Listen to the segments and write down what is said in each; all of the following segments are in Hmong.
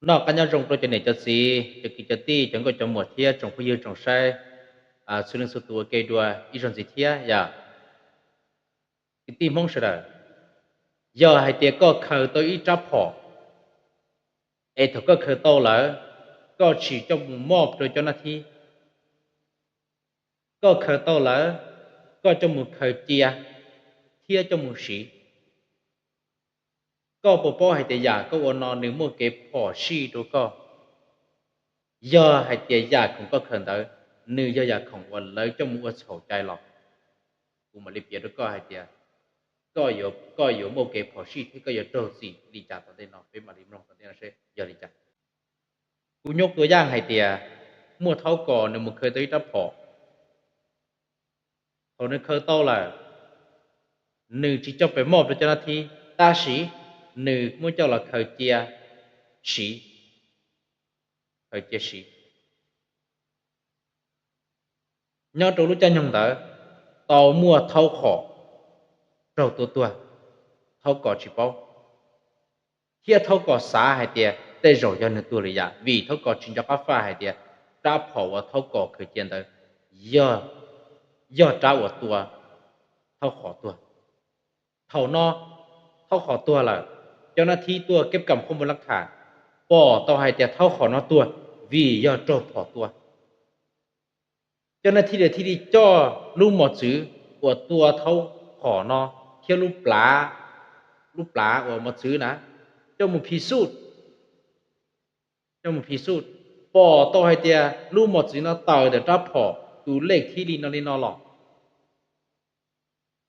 Noj qab nyob zoo rau cov niam cov txiv, cov kwv cov tij, cov nkauj cov muam thiab tsoom phooj ywg tsoom saib txhua leej txhua tus ua ke dua ib zaug ntxiv thiab yom. Kwv tij Hmoob sawv daws, yog hais tias koj khaws tau ib rab phom, es thaum koj khaws tau lawm, koj tsis coj mus moj rau cov nab thib, koj khaws tau lawm, koj coj mus khaws cia thiab coj mus siv, koj puas paub hais tias yam koj ua no nws muaj kev phom sij rau koj? Yog hais tias yam khoom koj khaws ntawd nws yog yam khoom uas lawv coj mus ua txhaum cai los, kuv mam li piav rau koj hais tias koj yuav muaj kev phom sij thiab koj yuav raug txim li cas tom ntej no. Peb mam li mloog tom ntej no seb yog li cas. Kuv nyuaj tua yaj hais tias muaj thaub kos nws mus khaws tau ib rab phom. Thaum nws khaws tau lawm, nws tsis coj pes moj rau cov nab thib, tab sis nws muab coj los khaws cia siv, khaws cia siv. Nyob rau lub caij nyoog ntawd, tau muaj thaub qhom raug tua tuag, thaub kos tsis paub, thiab thaub kos xav hais tias tej zaum yog nws tuag li yam, vim thaub kos tsis nco qab faj hais tias rab phom uas thaub kos khaws cia ntawd yog rab uas tua thaub qhom tuag. Thaum no thaub qhom tuag lawm, cov nab thib tuaj keb kam khuab npua lab kham pom tau hais tias thaub qhom no tuag vim yog raug phom tua. Cov nab thib thiaj li coj lub mos txwv uas tua thaub qhom no thiab lub plav, lub plav uas mos txwv na, coj mus phiv xuj, coj mus phiv xuj, pom tau hais tias lub mos txwv no tawm ntawm rab phom tus lej thib li no li no los.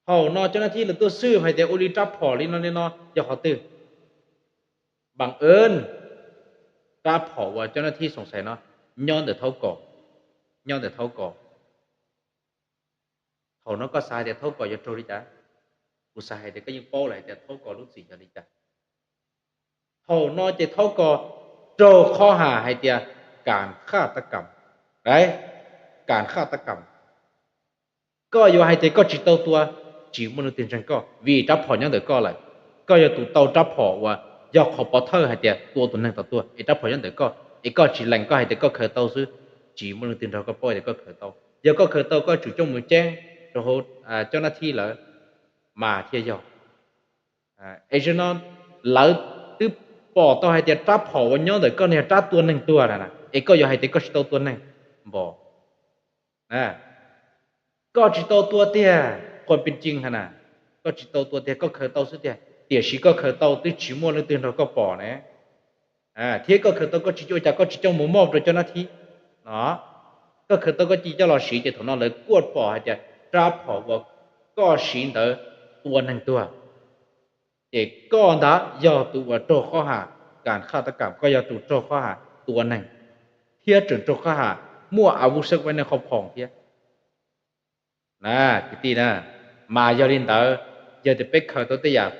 Thaum no cov nab thib lawv tuaj xwb hais tias ua li rab phom li no li no yog qhov twg? Npam ev, rab phom uas cov nab thib xoom xais no nyob ntawm thaub kos, nyob ntawm thaub kos. Thaum no koj xav hais tias thaub kos yuav raug li cas? Kuv xav hais tias koj yeej paub lawm hais tias thaub kos lub txim yog li cas. Thaum no ces thaub kos raug qhob ham hais tias kas qhaj tab kam, kas qhaj tab kam. Koj yuav hais tias koj tsis tau tua, tsis muaj leej twg ntseeg koj vim rab phom nyob ntawm koj lawm. Koj yog tus tau rab phom uas yog qhov pov thawj hais tias tua tus neeg tau tuag es rab phom nyob ntawm koj es koj tsis lees, koj hais tias koj khaws tau xwb, tsis muaj leej twg nrog koj paub tias koj khaws tau. Yog koj khaws tau koj tsum coj mus ceeb rau hauv cov nab thib lawv mas thiaj yog. Es zaum no lawv twb pom tau hais tias rab phom uas nyob ntawm koj no yog rab tua neeg tuag na, es koj yuav hais tias koj tsis tau tua neeg npaum. Koj tsis tau tua tiag, quas pij cin ha na, koj tsis tau tua tiag, koj khaws tau xwb tiag, tiam sis koj khaws tau twb tsis muaj leej twg nrog koj pom ne, thiab koj khaws tau koj tsis ua cas, koj tsis coj mus moj rau cov nab thib no, koj khaws tau koj cia coj los siv ces thaum no lawv kuaj pom hais tias rab phom uas koj siv ntawd tua neeg tuag, ces koj ntag yog tus uas raug qhob ham kas qhaj tab kam, koj yog tus raug qhob ham tua neeg, thiab tseem raug qhob ham muaj a vuj xeeb vaj neej qhov phom thiab. Na, kwv tij na, mas yog li ntawd, yog tias peb khaws tau tej yam,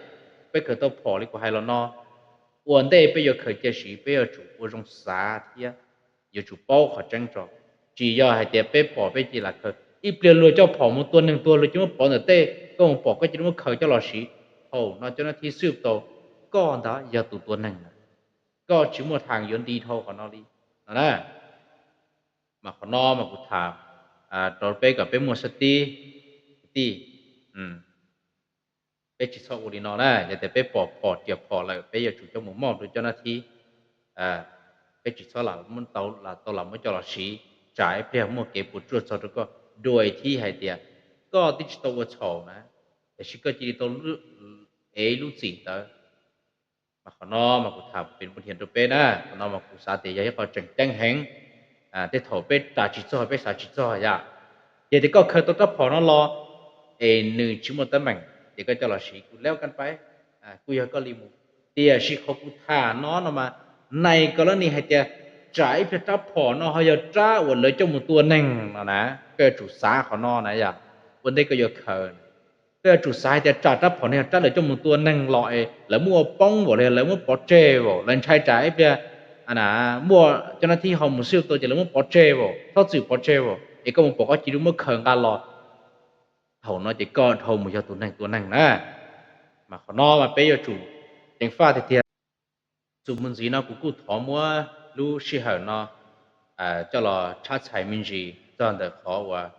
peb khaws tau phom li kuv hais los no, ua ntej peb yuav khaws cia siv peb yuav tsum ua zoo xav thiab yuav tsum paub qhov tseeb tso. Tsis yog hais tias peb pom peb cia li khaws, ib pliag luag coj phom mus tua neeg tuag luag cia li muab pov ntawm tej, koj mus pom koj cia li muab khaws coj los siv. Thaum no cov nab thib xwb tau koj ntag yog tus tua neeg na, koj tsis muaj thaam yuav nti dhau qhov no li no na. Mas qhov no mas kuv tham rau peb kom peb muaj sab tib, kwv tij, peb tsis txhob ua li no na. Yog tias peb pom phom riam phom lawm peb yuav tsum coj mus moj rau cov nab thib, peb tsis txhob lam tau lam muab coj los siv, tsam ib pliag muaj kev puas tsuaj txog rau koj dua thib hais tias koj twb tsis tau ua txhaum na, tiam sis koj cia li tau ev lub txim ntawd. Mas qhov no mas kuv tham pes pub nrhiav rau peb na, qhov no mas kuv xav tias yog ib qho tseem ceeb heev. Tej thaum peb ras tsis txog peb xav tsis txog yam. Yog tias koj khaws tau rab phom no los es nws tsis muaj teeb meem ces koj coj los siv kuj leb kab paib, kuj yog koj li mus. Tiam sis qhov kuv tham no no mas nais ko lab ni hais tias tsam ib pliag rab phom no ho yog rab uas lawv coj mus tua neeg no na, koj yuav tsum xav qhov no na yom. Ua ntej koj yuav khaws, koj yuav tsum xav hais tias tsam rab phom no yog rab lawv coj mus tua neeg los es lawv muab ua poob npaum li, lawv muab pov tseg npaum, lawv ntshai tsam ib pliag muaj cov nab thib ho mus xwb tau ces lawv muab pov tseg npaum, txhob txwm pov tseg npaum es koj mus pom koj cia li muab khaws nqa los. Thaum no ces koj dhau mus yog tus neeg tua neeg na. Mas qhov no mas peb yuav tsum ceev faj tiag tiag. Xub mus ntxiv no kuv kuj thov muab lub sij hawm no coj los tshab txhais me ntsis txog ntawm qhov uas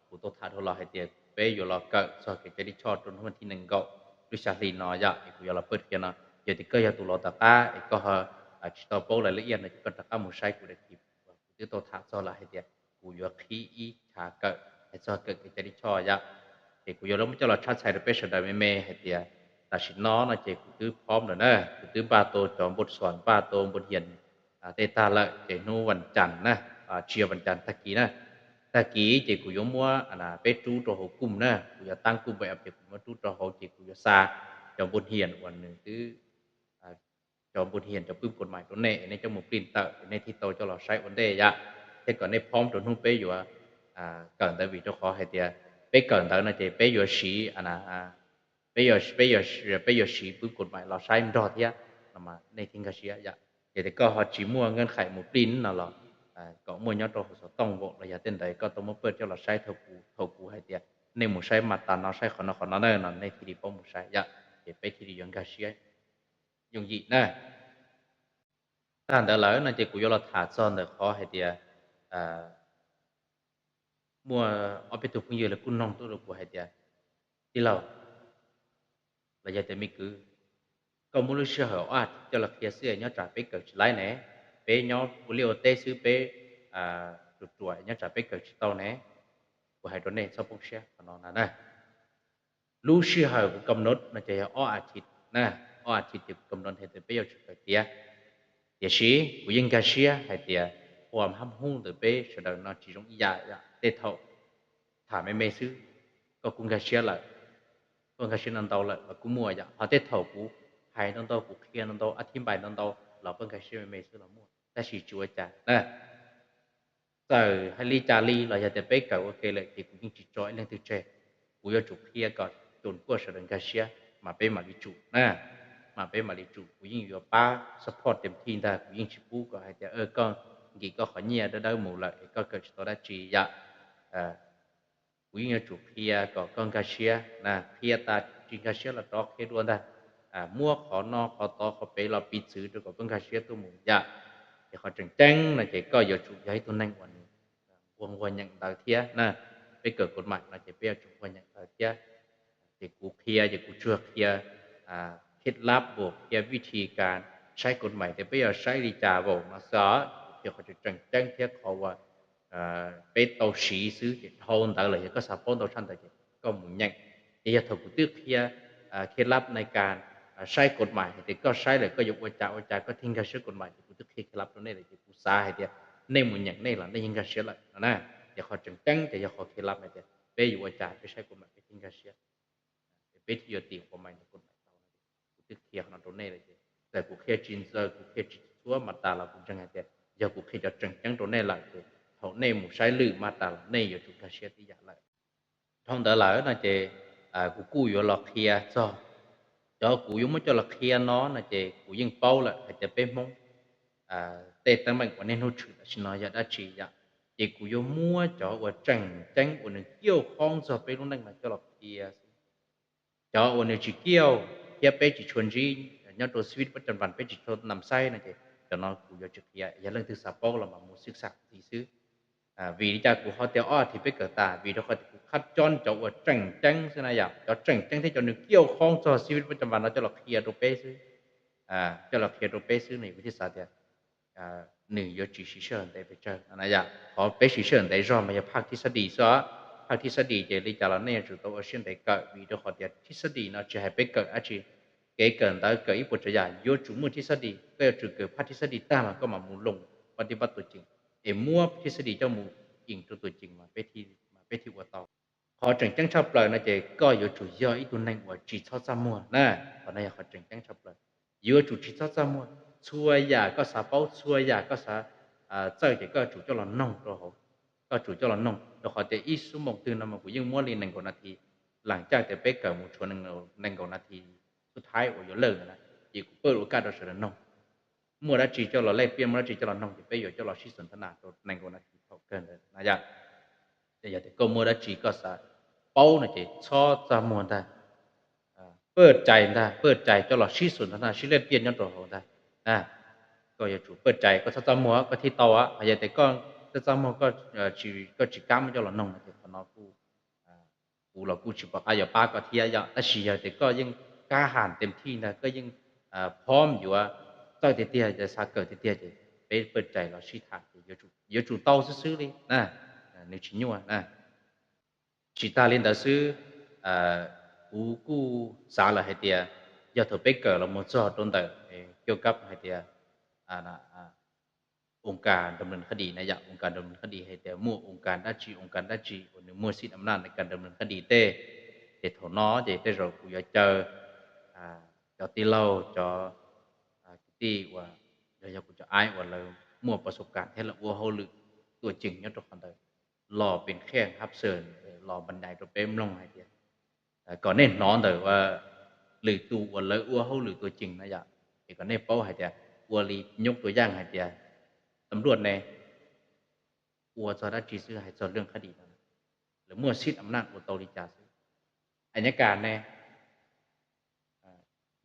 kuv tau tham dhau los hais tias peb yuav los kawm txog kev cai lij choj rau hnub thib nees nkaum lub xya hli no yom, es kuv yuav los pab qhia no. Yog tias koj yog tus los tom qab es koj tsis tau paub lawm lawm no ces koj rov qab mus saib kuv daim clip uas kuv twb tau tham txog lawm hais tias kuv yuav qhib ib chav kawm hais txog kawm kev cai lij choj yom. Ces kuv yuav muab coj los tshab txhais rau peb sawv daws me me hais tias tam sim no no ces kuv twb phom lawm na, kuv twb npaj tau cov npau suav, npaj tau npau hias tej tag lawm, ces hnub vas cas na, tsis yog vas cas, tag kis na, tag kis ces kuv yuav muab peb rub rau hauv Chrome na, kuv yuav tab Chrome app ces kuv muab rub rau hauv ces kuv yuav xa cov npau hias uas nws twb cov npau hias cov pwm kod mais rau nej es nej coj mus print tawm es nej thiaj tau coj los saib ua ntej yom, thiab kom nej phom rau hnub peb yuav kawm ntawd, vim rau qhov hais tias peb kawm ntawd no ces peb yuav siv, peb yuav, peb yuav siv pwm kod mais los saib nrog thiab no mas nej thiaj nkag siab yom. Ces tias koj ho tsis muaj nkaj qhais mus print no los kom muaj nyob rau hauv xov tooj vauv los yog tej ntawd koj tau muab pab coj los saib thaum kuv, thaum kuv hais tias nej mus saib mas tas no, saib qhov no qhov no na no nej thiaj li paub mus saib yom, ces peb thiaj li yuav nkag siab yooj yim na. Tag ntawd lawm no ces kuv yuav los tham txog ntawm qhov hais tias muaj ob peb tug phooj ywg lawv kuj noog tuaj rau kuv hais tias, tij laug los yog tias me kwv, koj muab lub sij hawm ob as thiv coj los qhia xwb es nyob tsam peb kawm tsis laib ne, peb nyob ua liaj ua teb xwb peb ruam ruam nyob tsam peb kawm tsis tau ne. Kuv hais rau nej txhob poob siab qhov no na. Lub sij hawm kuv kam nod no ces yog ob as thiv na, ob as thiv ces kuv kam nod hais tias peb yuav tsum kawm tiav. Tiam sis kuv yeej nkag siab hais tias ua hab hub ntawm peb sawv daws no tsis zoo ib yam, tej thaum tham me me xwb koj kuj nkag siab lawm, koj nkag siab ntau ntau lawm los kuj muaj yom, ho tej thaum kuv hais ntau ntau, kuv qhia ntau ntau, ab thib npais ntau ntau los koj nkag siab me me xwb los muaj, tab sis tsis ua cas na. Txawm hais li cas li los yog tias peb kawm ua ke lawm ces kuv yeej tsis tso ib leeg twg tseg. Kuv yuav tsum qhia kom tsoom kuaj sawv daws nkag siab mas peb mam li tsum na, mas peb mam li tsum. Kuv yeej yuav pab support tes thij ntag, kuv yeej tsis pub kom hais tias koj nkim koj qhov nyiaj dawb dawb mus lawm es koj kawm tsis tau dab tsi yom. Kuv yeej yuav tsum qhia kom koj nkag siab, qhia tas tsis nkag siab los rov qhia dua ntag, muab qhov no qhov tod qhov pem los piv txwv rau kom koj nkag siab tuaj mus yom. Ces qhov tseem ceeb no ces koj yuav tsum yog ib tug neeg uas nws nquag nquag nyeem ntawv thiab na. Peb kawm kod mais no ces peb yuav tsum nquag nyeem ntawv thiab. Ces kuv qhia ces kuv tsuas qhia kheb lab vauv, qhia vij thi kas saib kod mais tias peb yuav saib li cas vauv no xwb. Kuv qhia qhov tseem ceeb thiab qhov uas peb tau siv xwb, ces dhau ntawd los yog koj xav paub ntau tshaj ntawd ces koj mus nyeem. Ces yog thaum kuv twb qhia kheb lab nais kas saib kod mais hais tias koj saib lawm koj yuav ua cas ua cas koj thiaj nkag siab kod mais, ces kuv twb qhia kheb lab rau nej lawm ces kuv xav hais tias nej mus nyeem nej los nej yeej nkag siab lawm no na. Ces qhov tseem ceeb ces yog qhov kheb lab hais tias peb yuav ua cas peb saib kod mais peb thiaj nkag siab, peb thiaj yuav tim kod mais ntawm kod mais tau. Kuv twb qhia qhov no rau nej lawm ces txawm kuv qhia tsis ntxaws, kuv qhia tsis txhua mas tas los kuv ntseeg hais tias yog kuv qhia cov tseem ceeb rau nej lawm ces thaum nej mus saib lwm mas tas los nej yuav tsum nkag siab tib yam lawm. Dhau ntawd lawm no ces kuv kuj yuav los qhia txog cov kuv yuav muab coj los qhia no no ces kuv yeej paub lawm hais tias peb Hmoob tej teeb meem uas niaj hnub tshwm tam sim no yog dab tsi yom. Ces kuv yuav muab cov uas tseem ceeb uas nws kiauj khoob txog peb lub neej no coj los qhia xwb. Cov uas nws tsis kiauj thiab peb tsis tshua ntsib nyob rau xib vib pab cam vas, peb tsis tshua nam xaib no ces cov no kuv yuav tsis qhia. Yog leej twg xav paub los mas mus xwb xam ntxiv xwb. Vim li cas kuv ho tias ob as thiv peb kawm tas? Vim rau qhov tias kuv khab cob cov uas tseem ceeb xwb na yom, cov tseem ceeb thiab cov nws kiauj khoob txog xib vib pab cam vas no coj los qhia rau peb xwb. Coj los qhia rau peb xwb no kuv thiaj xav tias nws yuav tsis siv sij hawm ntev pes tsawg no na yom. Qhov peb siv sij hawm ntev zog mas yog phaj thib xab dis xwb. Phaj thib xab dis ces li cas los nej yuav tsum tau ua siab ntev kawm, vim rau qhov tias thib xab dis no tsis hais peb kawm dab tsi, kev kawm ntawv kawm ib puas tsav yam yuav tsum muaj thib xab dis. Koj yuav tsum kawm phaj thib xab dis tag mas koj mam mus loos pab tib pab tuam ceem es muab thib xab dis coj mus yeem rau tuam ceem mas peb thiaj ua tau. Qhov tseem ceeb tshaj plaws no ces koj yuav tsum yog ib tug neeg uas tsis txhob txaj muag na. Qhov no yog qhov tseem ceeb tshaj plaws. Yuav tsum tsis txhob txaj muag. Txhua yam koj xav paub, txhua yam koj xav txawj ces koj yuav tsum coj los noog rau hauv. Koj tsum coj los noog, rau qhov tias ib xuab moos twg no mas kuv yeej muab li nees nkaum nas this, lam caj tias peb kawm mus tshuav nees nkaum nas this xub thaib uas yuav lawj ntawd na, ces kuv pab ua kaj rau sawv daws noog. Muaj dab tsi coj los lej pliaj, muaj dab tsi coj los noog ces peb yuav coj los sib xus tha nas rau nees nkaum nas this thaum kawg ntawd na yom. Ces yog tias koj muaj dab tsi koj xav paub no ces txhob txaj muag ntag. Pab cai ntag, pab cai coj los sib xus tha nas sib lej pliaj nyob rau hauv ntag na. koj yuav tsum pawj rais, koj txhob txaj muag koj thiaj tau. Ho yog tias koj txaj txaj muag, koj tsis kam muab coj los noog no ces qhov no kuv los kuj tsis pom qab yuav pab koj thiab yom. Tab sis yog tias koj yeej kab has tes thij ntag, koj yeej phom yuav txawj tiag tiag, xav kawm tiag tiag ces peb pawj rais los sib tham ces yuav tsum tau xwb xwb li na, nws tsis nyuaj na. Tsis tas li ntawd xwb, kuv kuj xav lawm hais tias yog thaum peb kawm los mus txog rau ntawm kiu kab hais tias oo kas nram lwm qhab dis na yom, oo kas nram lwm qhab dis hais tias muaj oo kas dab tsi oo kas dab tsi uas nws muaj xib am naj kas nram lwm qhab dis tej, ces thaum no ces tej zaum kuv yuav caw cov tij laug, cov kwv tij uas yog yog kuv cov aib uas lawv muaj pov xu kas thiab lawv ua hauj lwm tuam cees nyob rau qhov ntawd los pes khiaj hab xas, los npas nais rau peb mloog hais tias kom nej hnov ntawm lwm tus uas lawv ua hauj lwm tuam cees na yom, es kom nej paub hais tias ua li nyuj tua yaj hais tias tam luaj ne ua txog dab tsi xwb, hais txog lwm qhab dis no lawv muaj xib am naj ua tau li cas xwb. Am naj kas ne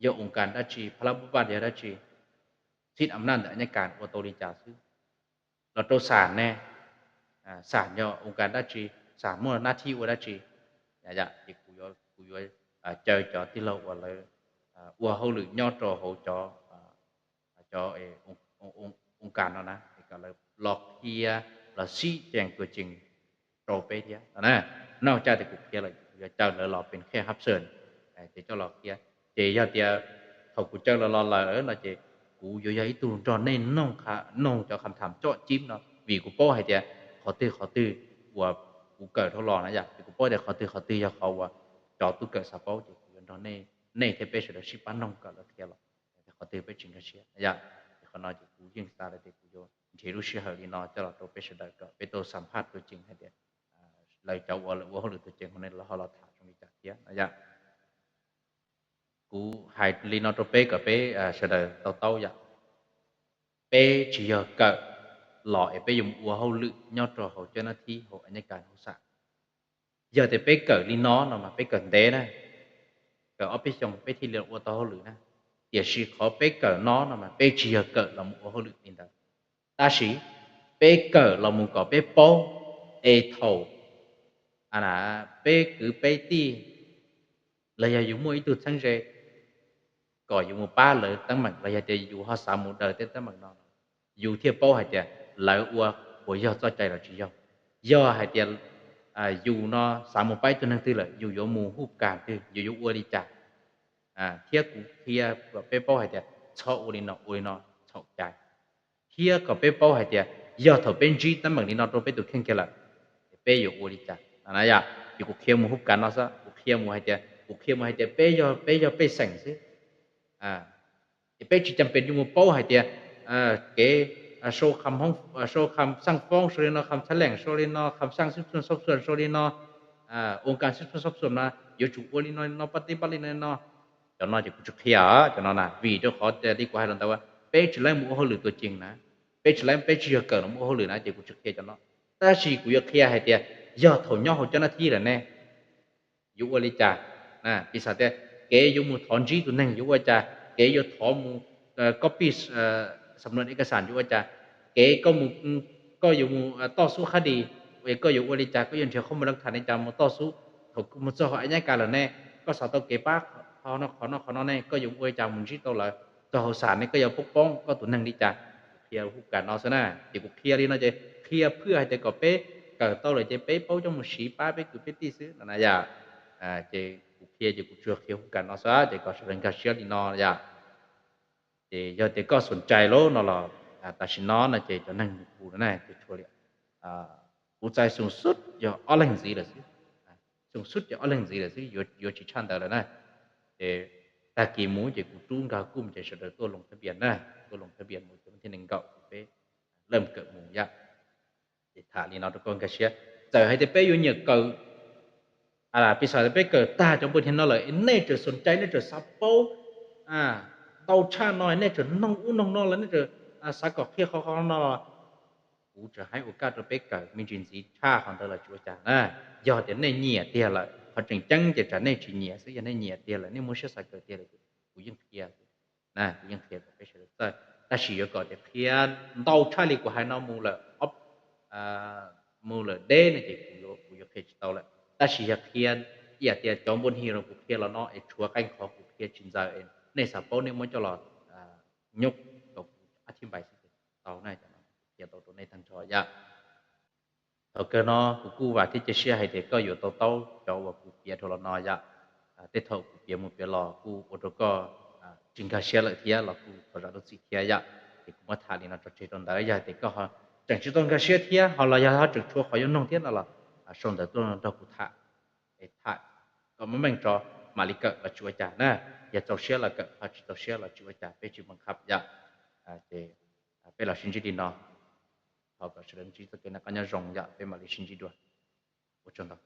yog oo kas dab tsi, pha lab pub paj yog dab tsi, xib am naj ntawm am naj kas ua tau li cas xwb. Los rau xam ne, xam yog oo kas dab tsi, xam muaj nab thib ua dab tsi. Ces kuv yuav caw cov tij laug uas lawv ua hauj lwm nyob rau hauv cov oo kas no na, es kom lawv los qhia, los sib cees tuam cees rau peb thiab no na. Noj caj tias kuv qhia lawm, kuv yuav caw lawv los pes khiaj hab xas ces coj los qhia. Ces yog tias thaum kuv caw lawv los lawm no ces kuv yuav yog ib tug nrog nej noog cov kham tham coj cib no, vim kuv paub hais tias qhov twg qhov twg uas kuv kawm dhau los na yom, ces kuv paub tias qhov twg qhov twg yog qhov uas cov tub kawm xav paub, ces kuv yuav nrog nej thiab peb sawv daws sib pab noog kom lawv qhia los. Qhov twg peb tsis nkag siab na yom, ces qhov no ces kuv yeej xav lawm tias kuv yuav nrhiav lub sij hawm li no coj los rau peb sawv daws kom peb tau xam phaj tuam cees hais tias lawv cov uas lawv ua hauj lwm tuam cees hauv no lawv ho los tham zoo li cas thiab no yom. Kuv hais li no rau peb kom peb sawv daws tau taub yom. Peb tsis yog kawm los es peb yuav mus ua hauj lwm nyob rau hauv cov nab thib hauv am naj kas hauv xam. Yog tias peb kawm li no no mas peb kawm ntev na, kawm ob peb xyoos peb thiaj li ua tau hauj lwm na. Tiam sis qhov peb kawm no no mas peb tsis yog kawm los mus ua hauj lwm li ntawd, tab sis peb kawm los mus kom peb paub, es thaum peb kwv peb tij los yog yus muaj ib tug txheeb ze kom yus mus pab lawv teeb meem los yog tias yus ho xav mus daws tej teeb meem no, yus thiaj paub hais tias lawv ua puas yog txoj cai los tsis yog. Yog hais tias yus no xav mus pab ib tug neeg twg lawm yus yuav mus hub kas twg, yus yuav ua li cas, thiab kuv qhia kom peb paub hais tias txhob ua li no ua li no txhaum cai, thiab kom peb paub hais tias yog thaum peb ntsib teeb meem li no rau peb tus kheej kiag lawm, peb yuav ua li cas no na yom. Ces kuv qhia mus hub kas no xwb, kuv qhia mus hais tias, kuv qhia mus hais tias peb yog, peb yog pej xeem xwb. Ces peb tsis cam pem yuav mus paub hais tias kev sau kham xaj foob sau li no, kham txhab leem sau li no, kham xaj xib txuas xob xuas sau li no, oo kas xib txuas xob xuas no yuav tsum ua li no li no, pab tib pab li no li no. Cov no ces kuv tsis qhia cov no na, vim rau qhov tias li kuv hais los ntawd, peb tsis laib mus ua hauj lwm tuam cees na, peb tsis laib, peb tsis yog kawm los mus ua hauj lwm na, ces kuv tsis qhia cov no. Tab sis kuv yuav qhia hais tias yog thaum nyob hauv cov nab thib lawm ne, yuav ua li cas? Piv xam tias kev yuav mus thov ntsib tus neeg yuav ua cas, kev yuav thov mus copy xam nuas ib kas xam yuav ua cas, kev koj yuav mus toj xub qhab dis, koj yuav ua li cas, koj yuav nrhiav qhov mus laj tham li cas mus toj xub, thaum mus txog hauv am naj kas lawm ne, koj xav tau kev pab qhov no qhov no qhov no ne, koj yuav ua li cas mus ntsib tau lawv, txog hauv xam ne koj yuav poob poob koj tus neeg li cas. Kuv qhia hub kas no xwb na, ces kuv qhia li no ces qhia phwj hais tias kom peb kawm tau lawm ces peb paub coj mus siv pab peb kwv peb tij xwb no na yom. Ces kuv qhia ces kuv tsuas qhia hub kas no xwb ces kom sawv daws nkag siab li no yom. Ces yog tias koj xoom cai lawm no los tam sim no no ces cov neeg mus kuv na ces tshuav li kuv txais xoom xub yog ob leeg ntxiv lawm xwb. Xoom xub yog ob leeg ntxiv lawm xwb, yuav tsis tshaj ntawd lawm na. Ces tag kis mus ces kuv rub nkag kuj mus ces sawv daws tuaj loos thab pias na, tuaj loos thab pias mus ces thiaj nees nkaum ces peb laj kawm mus yom. Ces tham li no rau koj nkag siab, txawm hais tias peb yuav nyiam kawm, piv xam tias peb kawm tag cov npua thiab no lawm es nej tseem xoom cai, nej tseem xav paub ntau tshaj no, nej tseem noog ub noog no los nej tseem xav kom qhia qhov qhov no los kuv tseem hais ua kaj rau peb kawm me ntsis ntxiv tshaj qhov ntawd los tsis ua cas na. Yog tias nej nyiam tiag lawm, qhov tseem ceeb ces tsam nej tsis nyiam xwb, yog nej nyiam tiag lawm, nej muaj siab xav kawm tiag lawm ces kuv yeej qhia, kuv yeej qhia kom peb sawv daws txawj. Tab sis yuav kom tias qhia ntau tshaj li kuv hais no mus lawm, mus lawm deb no ces kuv yuav qhia tsis tau lawm. Tab sis yog qhia ib yam tias cov npua hni rau kuv qhia los no es tshuav qee qhov kuv qhia tsis ntxaws es nej xav paub nej muab coj los nyuj kom kuv ab thib npais xwb ces tau na. Cov no kuv qhia tau rau nej tag nrho yom. Thaum kawg no kuv kuj vam thiab cia siab hais tias koj yuav to taub cov uas kuv piav dhau los no yom. Tej thaum kuv piav mus piav los kuj ua rau koj tsis nkag siab lawm thiab los kuj thov zam lub txim thiab yom. Ces kuv muab tham li no tso tseg rau ntawd, yog tias koj ho tseem tsis tau nkag siab thiab ho los yog ho tseem tshuav qhov yuav nug thiab no los sau ntawv tuaj nrog kuv tham, es tham kom meej meej tso mam li kawm los tsis ua cas na. Yog txaus siab los kawm, ho tsis txaus siab los tsis ua cas, peb tsis npaj qhab yom. Ces peb los sib ntsib li no, thov kom sawv daws ntsib txoj kev noj qab nyob zoo yom, peb mam li sib ntsib dua. Ua tsaug ntau.